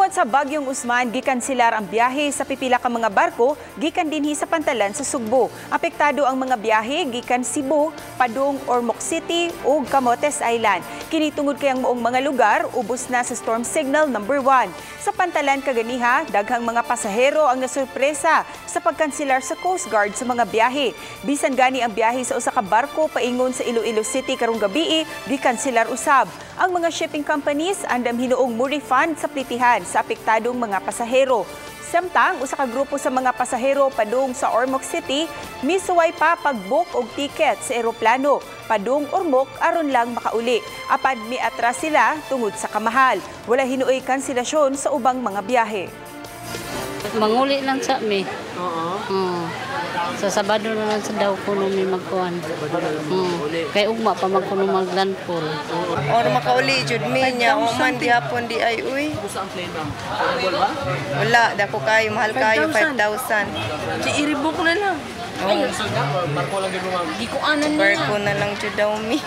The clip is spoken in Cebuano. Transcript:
Tungod sa bagyong Usman, gikanselar ang biyahe sa pipila ka mga barko gikan dinhi sa pantalan sa Sugbo. Apektado ang mga biyahe gikan Cebu, padung Ormoc City ug Camotes Island. Kini tungod kay ang maong mga lugar ubos na sa storm signal number 1. Sa pantalan kaganiha, daghang mga pasahero ang nasurpresa sa pagkanselar sa Coast Guard sa mga biyahe. Bisan gani ang biyahe sa usa ka barko paingon sa Iloilo City karong gabii, gikanselar usab. Ang mga shipping companies andam hinuong mo-refund sa plitihan sa apektadong mga pasahero. Samtang usa ka grupo sa mga pasahero padung sa Ormoc City misuway pa pag-book og ticket sa eroplano padung Ormoc aron lang makauli. Apan miatras sila tungod sa kamahal. Wala hinuoy kanselasyon sa ubang mga biyahe. Manguli lang sa mi. Oo. Sa Sabado na lang sa daw kuno mi magkuan. Kay ugma pa man kuno maglandfall. Or makauli jud mi nya o man gihapon di ay uy. Wala, dako kayo, mahal kayo, 5,000. Si i-rebook na lang. Oh. Barko na lang jud daw mi.